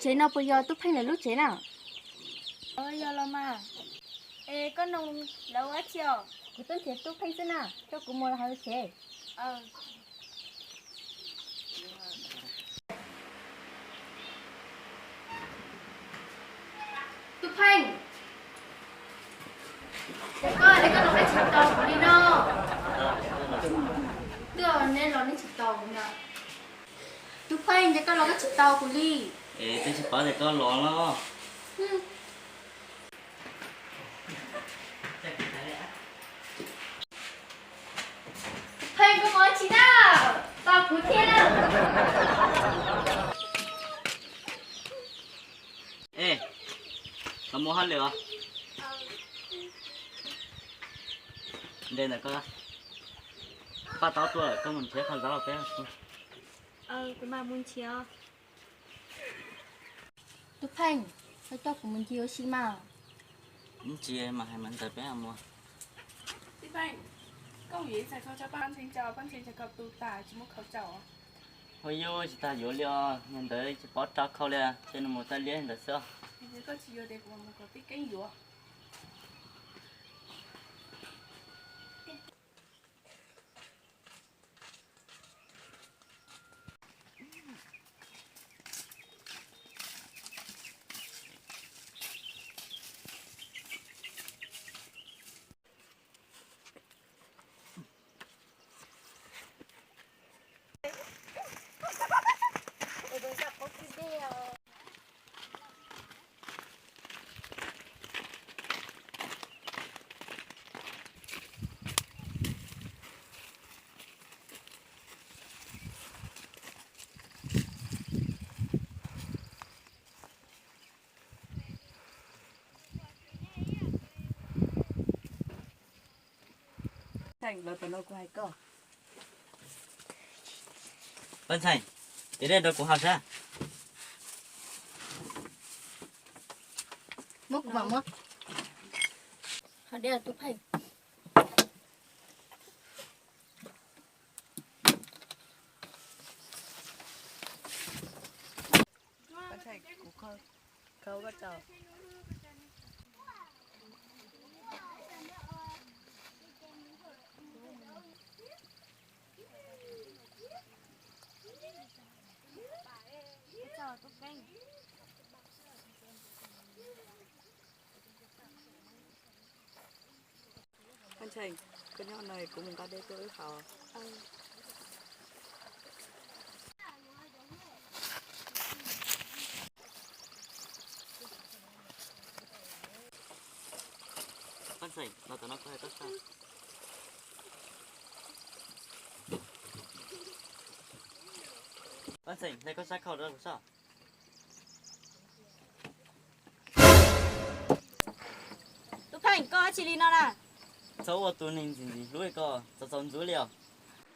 Tsev no puas yog Tub Pheej lawv lub tsev na? Yog los mas. Es koj nug lawv ua dab tsi os? Kuv tuaj nrhiav Tub Pheej xwb na, coj kuv mus lawv hauv tsev. Tub Pheej, ces koj, ces koj los koj tsis tos kuv li no. Twb neb los neb tsis tos kuv na. Tub Pheej, ces koj los koj tsis tos kuv li. Es twb tsis paub tias koj los los. Tub Pheej, koj mus ua dab tsi na? Tos kuv thiab na. Es, los mus hauj lwm os. Nte ntawm koj, paj taub tuaj lawm, koj mus nrhiav qhov zaub los peb. Kuv mam mus nrhiav. Tub Pheej, koj coj kuv mus ncig ua si mas. Ib ntsis mas hais mas ntawd peb mus. Tub Pheej, koj mus yuav ib txhais khau rau Paj Ntxhee, Paj Ntxhee txhais khau tu tas tsis muaj khau rau. Ua yuav tsis tas yuav li os, niag ntawd tsis paub rau khau li, ces nws mus txawj liab ntawd xwb. Koj tsis yuav ces kuv mam mus kom tib keeb yuav. Pheej, los tom no kuv hais koj. Paj Ntxhee, ces dej rau kuv haus sab. Muab kuv mam muab. Haus dej Tub Pheej. Paj Ntxhee, kuv khau, khau koj tso. Paj Ntxhee, koj nyob no kuv mus nqa dej tuaj wb haus. Paj Ntxhee, los tom no kuv hais koj sab. Paj Ntxhee, hle koj sab khau rau kuv soj. Tub Pheej, koj ua dab tsi li no na? Txhob ua tus neeg ntxim ntxim hlub li koj, txaus txaus ntxub li os.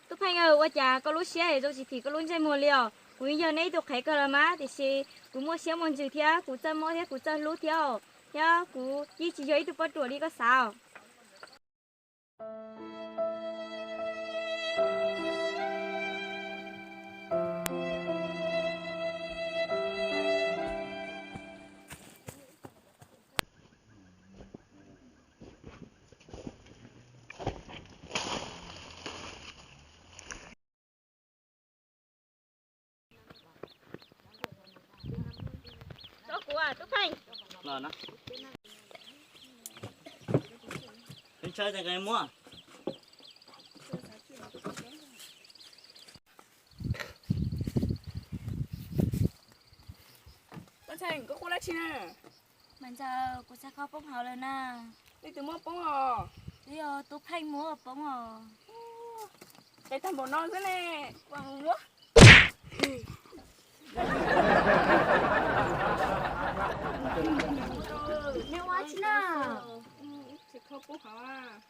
Tub Pheej, ua cas koj lub siab zoo tsis phim koj lub ntsej muag li os? Kuv yog neb ib tug qhev kawg los mas, tiam sis kuv muaj siab muaj ntsws thiab, kuv txawj mob thiab kuv txawj hlub thiab os, thiab kuv yeej tsis yog ib tug poj ruam li koj xav os. Tub Pheej, los no. Ntshaw tes nqes muab. Paj Ntxhee, koj quaj dab tsi na? Mas ntxawm, kuv txhais khau poob hauv lawm na. Leej twg muab poob os? Twb yog Tub Pheej muab poob os. Peb tag npaum no xwb ne. Nej ua dab tsi na? Txhais khau poob hauv.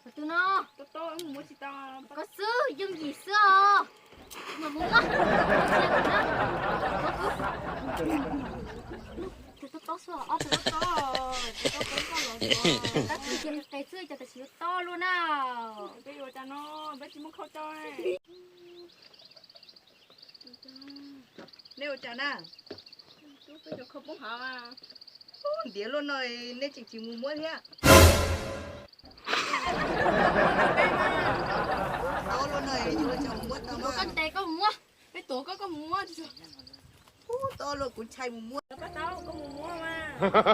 Qhov twg no? Koj xwb yooj yim xwb os. Tus tob tob xwb, ob tug tob tob, tus tob tob koj los, tab sis cia li qe xwb, cov tam sim yuav tob luaj na. Peb yuav ua cas no, peb tsis muaj khau rau. Nej ua cas na? Ntiav luaj no nej tseem tsis mus muab thiab. Tau luaj no yuav ua cas mus muab tau mas. Koj tes koj mus muab, peb tuav koj koj mus muab. Ub, tau luaj kuv ntshai mus muab. Pab tau koj mus muab mas.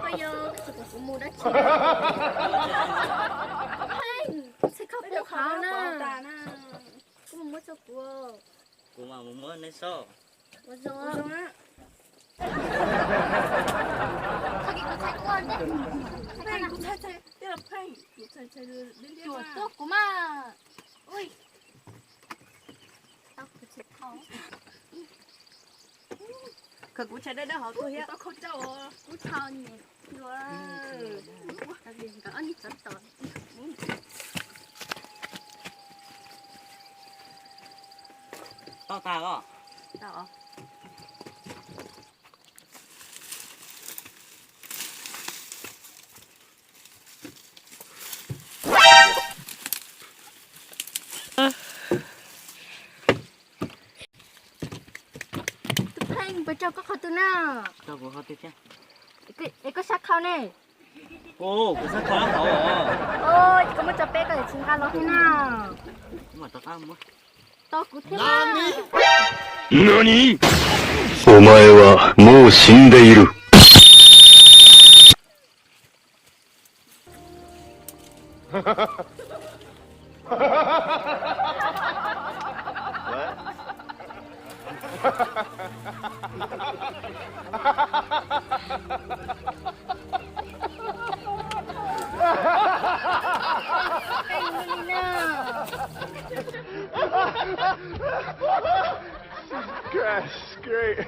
Koj yog kuv mus dab tsi? Koj pheej txhij kho kuv qhov na. Koj mus muab tso kuv. Kuv mam mus muab neb sob. Ua zoo. Txhob kev kuv txhais kuv ua ntej. Pheej kuv txhais txhais, tej los pheej kuv txhais txhais. Cuam tuaj kuv mas. Ui. Tau kuv txhais tau. Khaws kuv tshais dawb dawb hauv tuaj thiab. Tau khau rau. Kuv tshau niam yuav. Nkawd ob niag tsov tom. Tau tas os. Tau os. Tus Pheej, puas rau koj qhov twg na? Rau kuv qhov twg thiab? Es koj sab khau ne? Kuv sab khau hauv. Koj muab tso peb koj tsis nqa los thiab na. Tau kuv thiab. 何？お前はもう死んでいる。 Gosh, great.